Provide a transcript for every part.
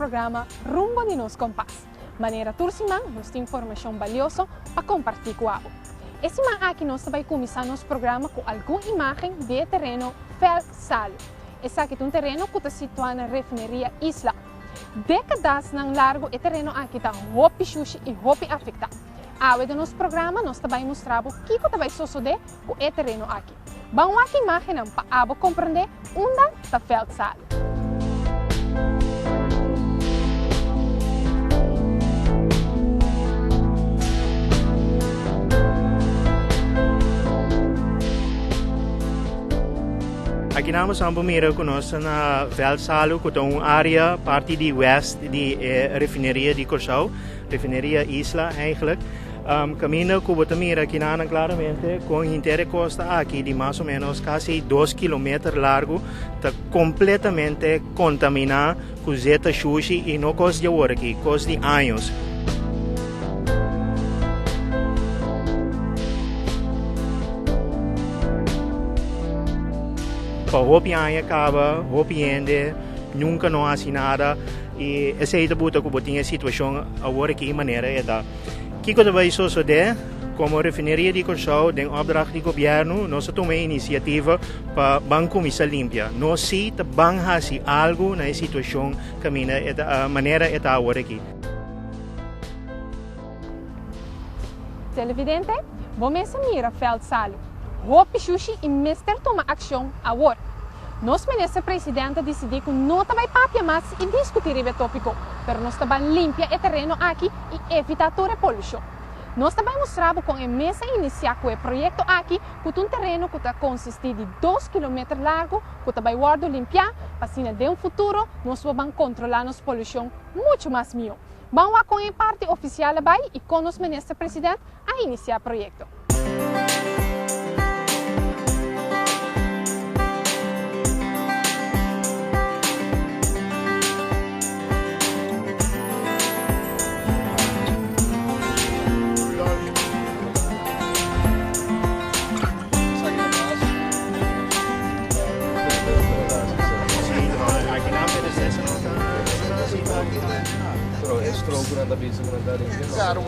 programa Rumbo di Nos Kompas. Manera tur siman nos tin informashon balioso pa kompartí ku abo. E siman aki nos ta bai kuminsá nos programa ku algun imágen di e tereno Veld Salu. Esaki ta un tereno ku ta situá na Refineria Isla. Dékadasnan largu e tereno aki ta hopi shushi i hopi afektá. Awe den nos programa nos ta bai mustra bo kiko ta bai sosodé ku e tereno aki. Ban wak imágennan pa abo komprendé unda ta Veld Salu. Aki nan boso por mira ku nos ta na Veld Salu ku ta un área parti di west di e refineria di Kòrsou, refineria Isla eigenlijk. Kaminda ku bo ta mira akinanan klaramente kon henter e kosta aki di mas o menos kasi dos kilometer largu ta kompletamente kontaminá ku zeta shushi i no kos di awor aki, kos di años. Pa hopi aña kaba hopi hende nunka no hasi nada i esei ta buta ku bo tin e situashon awor aki manera e ta. Kiko ta bai sosodé? Komo Refineria di Kòrsou den opdracht di gobièrnu nos a tuma e inisiativa pa ban kuminsá limpia. Nos sí ta ban hasi algu na e situashon kaminda e ta manera e ta awor aki. Televidente, bo mes a mira Veld Salu. Hopi shushi i mester tuma akshon awor. Nos Minister President a disidí ku no ta bai papia mas i diskutí riba e tópiko, pero nos ta ban limpia e tereno aki i evitá tur e polushon. Nos ta bai mustra bo kon e mes a inisiá ku e proyekto aki ku ta un tereno ku ta konsistí di dos kilometer largu ku ta bai wòrdu limpiá pa asina den un futuro nos por ban kontrolá nos polushon muchu mas mihó. Ban wak kon e parti ofisial a bai i kon nos Minister President a inisiá proyekto.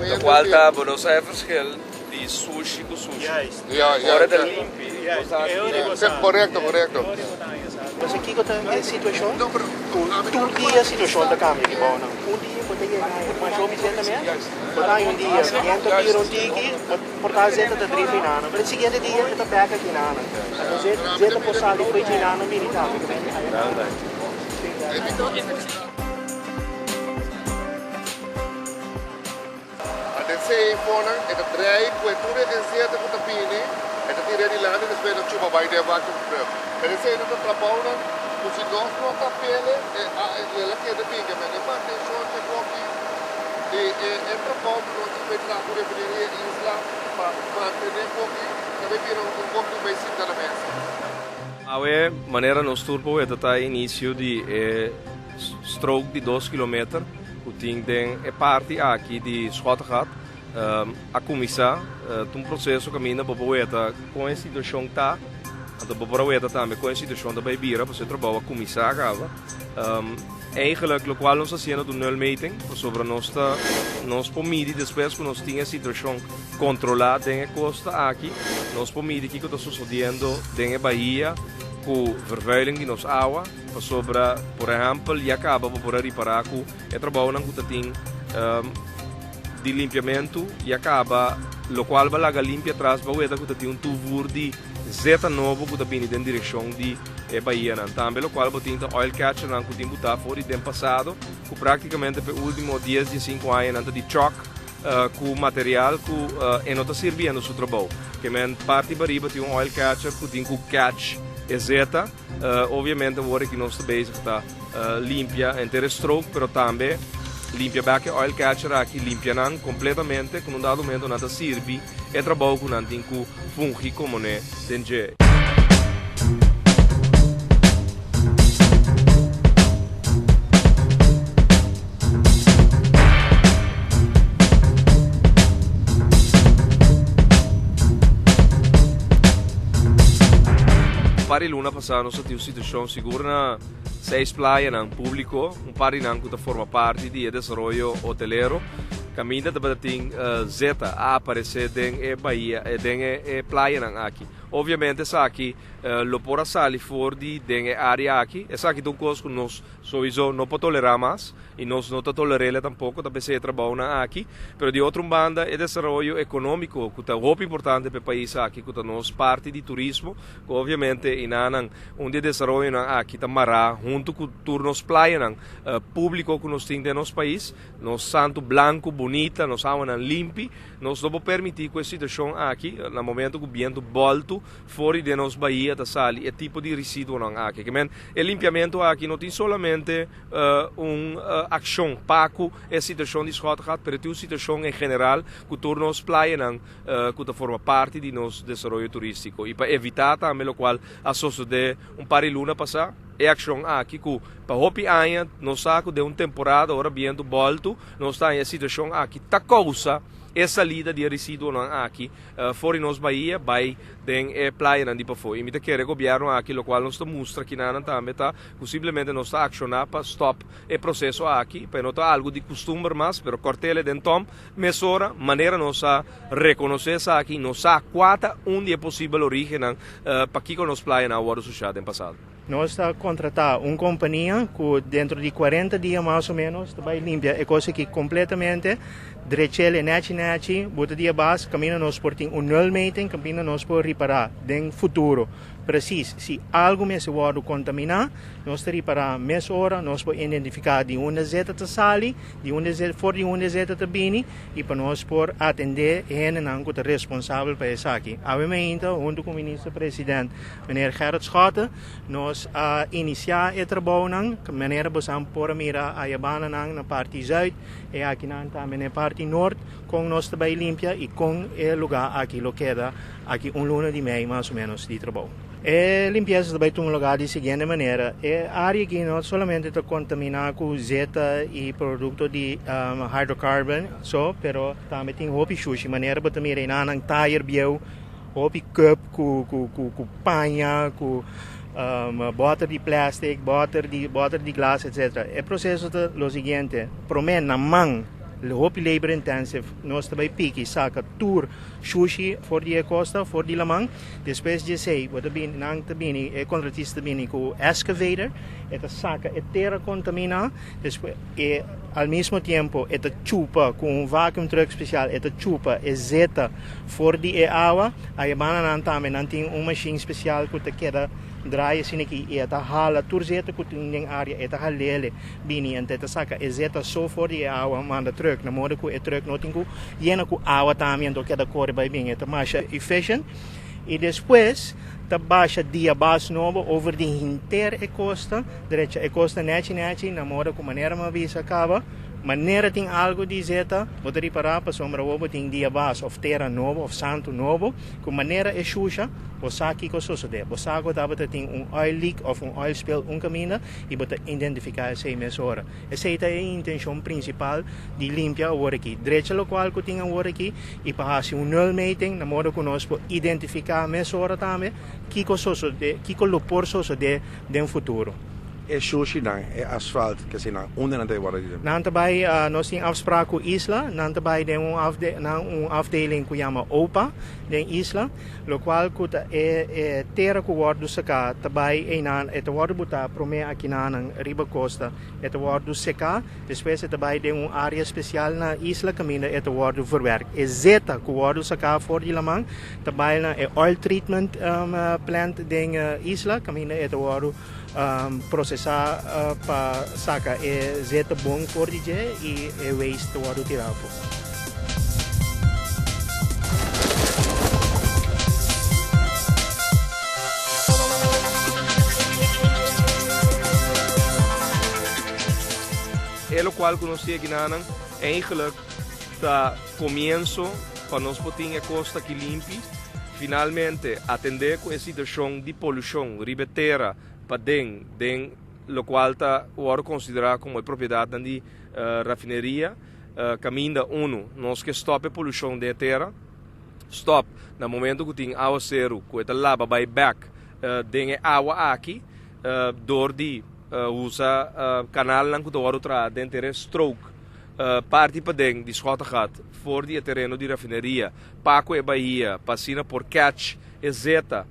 Locual ta bo no sa e verschil di sushi ku sushi. Ora ta limpi, bo sa ki. Korekto, korekto. Pasobra kiko ta e situashon? Ku tur dia situashon ta kambia di bou nan. Un dia bo ta yega e masha hopi zeta mes, bo ta haña un dia biento a bira un tiki, bo por ta zeta ta drief enanan, pero e siguiente dia e ta bek aki enanan. Anto zeta por sali for e enanan bini tambe. Atense ei fonan e ta drei ku e tur e enzeta ku ta bini e ta tira dilanti despues e ta chupa bai den vacuum truck. Pero esei no ta trabounan ku si nos no ta pele e el a keda bin ke men e mantenshon dje koki di e e trabou ku nos tin bai traha ku refineria Isla pa mantene koki ta bai bira un koki ku bai sinta na mesa. Awe manera nos tur por weta ta inicio di e strook di dos kilometer ku tin den e parti aki di Schottegat a kuminsá. Ta un proseso kaminda bo por weta kon e situashon ta, anto bo por a weta tambe kon e situashon ta bai bira pasobra e trabou a kuminsá kaba. Eigenlijk lokual nos ta hasiendo ta un nulmeting pasobra nos ta nos por midi despues ku nos tin e situashon kontrolá den e kosta aki, nos por midi kiko ta sosodiendo den e bahia ku vervuiling di nos awa. Pasobra, por ehèmpel, ya kaba bo por a ripará ku e trabounan ku ta tin di limpiamentu ya kaba, lokual bo a laga limpia atras bo a weta ku ta tin un tuvur di zeta nobo ku ta bini den direkshon di e bahianan. Tambe lokual bo tin ta oil catchernan ku tin butá for di den pasado ku práktikamente pa e último dies, diesinku añanan ta di chòk ku material ku e no ta sirbiendo su trabou. Ke men parti bariba tin un oil catcher ku tin ku catch e zeta. Obviamente awor aki nos ta bezig ta limpia henter e strook pero tambe limpia bek e oil catcher aki, limpia nan completamente cu un dado momento nan ta sirbi e trabou cu nan tin cu fungi como ne den dje. par di luna pasá nos a tin un situashon sigur na seis playanan públiko, un par di nan ku ta forma parti di e desaroyo hotelero. Kaminda tabata tin zeta a aparesé den e bahia, den e playanan aki. Obviamente esaki lo por a sali for di den e área aki. Esaki ta un kos ku nos souiso no por tolerá mas i nos no ta toler'el tampoko, ta p'esei e trabounan aki. Pero di otro un banda e desaroyo ekonómiko ku ta hopi importante pa e pais aki ku ta nos parti di turismo, ku obviamente inanan un di e desaroyonan aki ta mará huntu ku tur nos playanan públiko ku nos tin den nos pais, nos santu blanku bunita, nos awanan limpi. Nos no por permití ku e situashon aki na momento ku bientu bòltu for di den nos bahia ta sali e tipo di residuonan aki. Ke men e limpiamentu aki no tin solamente un akshon pa ku e situashon di Schottegat, pero tin un situashon en general ku tur nos playanan ku ta forma parti di nos desaroyo turístiko. I pa evitá tambe lokual a sosodé un par di luna pasá, e akshon aki ku pa hopi aña nos sa ku den un temporada ora bientu bòltu nos ta haña e situashon aki ta kousa e salida di e residuonan aki for di nos bahia bai den e playanan di pafó. I mi ta kere gobièrnu aki lokual nos ta mustra kinanan tambe ta ku simplemente nos ta akshoná pa stòp e proseso aki, pa e no ta algu di kustumber mas, pero kòrt'el den tòm mesora manera nos a rekonosé esaki, nos sa kua ta un di e posibel orígennan pakiko nos playanan a wòrdu sushá den pasado. Nos ta kontratá un kompania ku dentro di kuarenta dia mas o ménos ta bai limpia e kos aki kompletamente, drech'el e nèchi nèchi, buta di abas kaminda nos por tin un nulmeting, kaminda nos por ripará den futuro. Presis, si algu mester wòrdu kontaminá, nos ta ripará mesora, nos por identifiká di unda zeta ta sali, di unda zeta, for di unda zeta ta bini i pa nos por atendé e hendenan ku ta responsabel pa esaki. Awe mainta, huntu ku Minister President Meneer Gerrit Schotte, nos a inisiá e trabounan, manera bosan por a mira ayabananan na parti zùit i akinan tambe na e parti nort, kon nos ta bai limpia i kon e lugá aki lo keda aki un luna di mei mas o ménos di trabou. E limpiesa ta bai tuma lugá di siguiente manera, e área aki no solamente ta kontaminá ku zeta i produkto di hydrocarbon so, pero tambe tin hopi shushi, manera bo ta mira enanan tayer bieu, hopi cup ku ku ku ku paña, ku bòter di plastic, bòter di bòter di glas etcetera. E proseso ta lo siguiente, promé na man hopi labor intensive nos ta bai piki saka tur shushi for di e kosta, for di laman. Despues di esei bo ta bini nan ta bini e kontratista ta bini ku excavator e ta saka e tera kontaminá despues e al mismo tiempo e ta chupa ku un vacuum truck spesial e ta chupa e zeta For di e awa, ayabananan tambe nan tin un mashin spesial ku ta keda draai asina aki i e ta hala tur zeta ku tin den área, e ta hal'el bini anto e ta saka e zeta so for di e awa manda trùk, na moda ku e trùk no tin ku yena ku awa tambe anto keda kore bai bin, e ta masha efficient. I despues ta basha diabas nobo over di henter e kosta, drecha e kosta nechi nechi na moda ku manera mi a bisa kaba. Manera tin algu di zeta, bo ta ripará pasobra awor bo tin dia bas òf tera nobo òf santu nobo, ku manera e shusha, bo sa kiko sosodé. Bo sa ku tabata tin un oil leak òf un oil spill un kaminda i bo ta identifiká esei mesora. Esei ta e intenshon prinsipal di limpia awor aki. Drecha lokual ku tin awor aki i pa hasi un nulmeting na moda ku nos por identifiká mesora tambe kiko sosodé, kiko lo por sosodé den futuro. E shushinan, e asfalt, kesinan, unda nan ta wòrdu di? Nan ta bai, nos tin afsprak ku Isla, nan ta bai den un afde, nan un afdeling ku yama OPA den Isla, lokual ku ta e e tera ku wòrdu saká ta bai einan, e ta wòrdu butá promé akinanan riba kosta, e ta wòrdu seká, despues e ta bai den un área spesial na Isla kaminda e ta wòrdu verwerk. E zeta ku wòrdu saká for di laman ta bai na e oil treatment plant den Isla kaminda e ta wòrdu Prosesá pa saka e zeta bon for di dje i e waste ta wòrdu tirá afó. E lokual ku nos tin akinanan eigenlik ta komienso pa nos por tin e kosta aki limpi. Finalmente, atendé ku e situashon di polushon riba e tera paden den lokual ta wòrdu konsiderá komo e propiedatnan di rafineria, kaminda unu nos ke stòp e polushon den e tera, stòp na momentu ku tin awaseru ku e ta laba bai bèk. Den e awa aki dor di usa kanalnan ku ta wòrdu traha den tere strook parti paden di Schottegat for di e tereno di rafineria pa ku e bahia pa asina por catch e zeta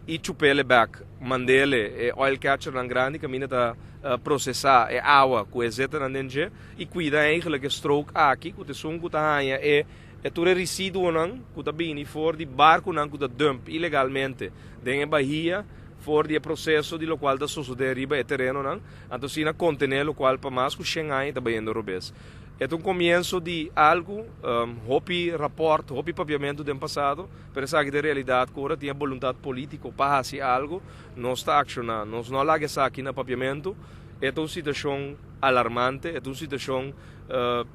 i chupele bek mandele e oil catchernan grandi kaminda ta prosesá e awa ku e zetanan den dje i kuida eigenlijk e strook aki ku ta esun ku ta haña e E tur e residuonan ku ta bini for di barkunan ku ta dump ilegalmente den e bahia for di e proseso di lokual ta sosodé riba e terenonan, anto asina kontené lokual pa mas ku shen aña ta bayendo robes. E ta un komienso di algu, hopi rapòrt, hopi papiamentu den pasado, pero esaki ta e realidat ku ora tin e boluntat polítiko pa hasi algu, nos ta akshoná. Nos no a laga esaki na papiamentu. E ta un situashon alarmante, e ta un situashon.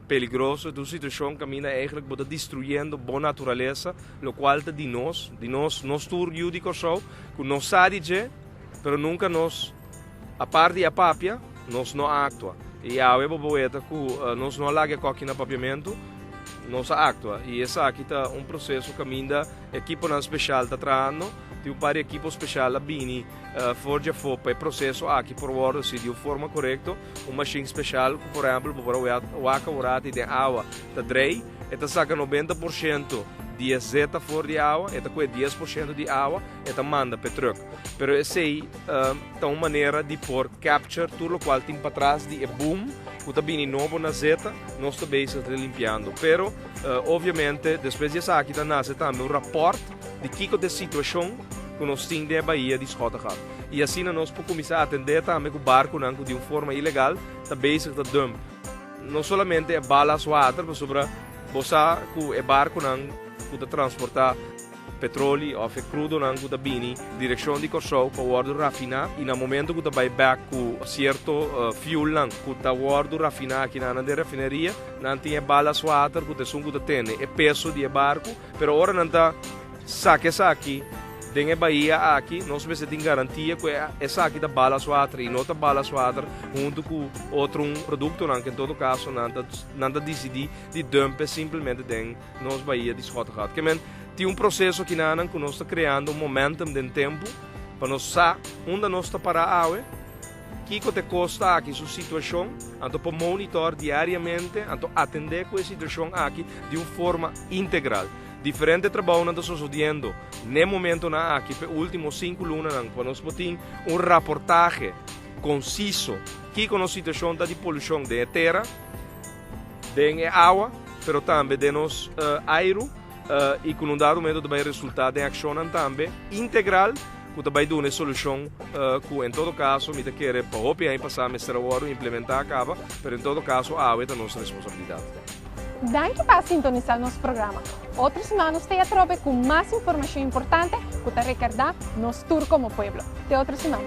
Peligroso, ta un situacion caminda eigenlijk bo ta destruyendo bo naturalesa, locual ta di nos, di nos, nos tur yu di Corsou, cu nos sa di dje, pero nunca nos, apart di a papia, nos no a actua. Y awe bo por weta cu nos no a laga e coki na papiamento, nos a actua. Y esaki ta un proceso caminda ekiponan special ta trahando, tin un par di ekipo special a bini for dje afo pa e proceso aki por wordo haci di un forma corecto. Un mashin special cu por ehempel bo por a wak aworati den awa ta drei, e ta saca 90% di e zeta for di awa, e ta coge 10% di awa e ta manda p'e truck. Pero esey ta un manera di por capture tur locual tin patras di e boom cu ta bini nobo na zeta, nos ta bezig ta limpiando. Pero obviamente despues di esaki ta nace tambe un rapport di kico ta e situacion cu nos tin den e bahia di Schottegat. I asina nos por kuminsá atendé tambe ku barkunan ku di un forma ilegal ta bezig ta dump no solamente e ballast water, pasobra bo sa ku e barkunan ku ta transportá petroli òf e krudonan ku ta bini direkshon di Kòrsou pa wòrdu rafiná i na momento ku ta bai bèk ku sierto fuelnan ku ta wòrdu rafiná akinan den refineria, nan tin e ballast water ku ta esun ku ta tene e peso di e barku, pero ora nan ta saka esaki den e bahia aki nos mester tin garantia ku esaki ta ballast water i no ta ballast water huntu ku otro produktonan ku en todo kaso nan ta nan ta disidí di dump simplemente den nos bahia di Schottegat. Ke men tin un proseso kinanan ku nos ta kreando un momentum den tempu pa nos sa unda nos ta pará awe, kiko ta e kosta aki su situashon, anto por monitor diariamente anto atendé ku e situashon aki di un forma integral. Diferente trabounan ta sosodiendo n'e momentonan aki p'e ultimo sinku lunanan pa nos por tin un raportahe konsiso kiko nos situashon ta di polushon den e tera, den e awa, pero tambe den nos airu i ku un dado momento ta bai resultá den akshonnan tambe integral ku ta bai duna e solushon ku en todo kaso mi ta kere pa hopi aña pasá mester a wòrdu implementá kaba, pero en todo kaso awe ta nos responsabilidat. Danki pa a sintonisa nos programa. Otro siman nos ta e atrobe cu mas informacion importante cu ta recarda nos tur como pueblo. Te otro siman.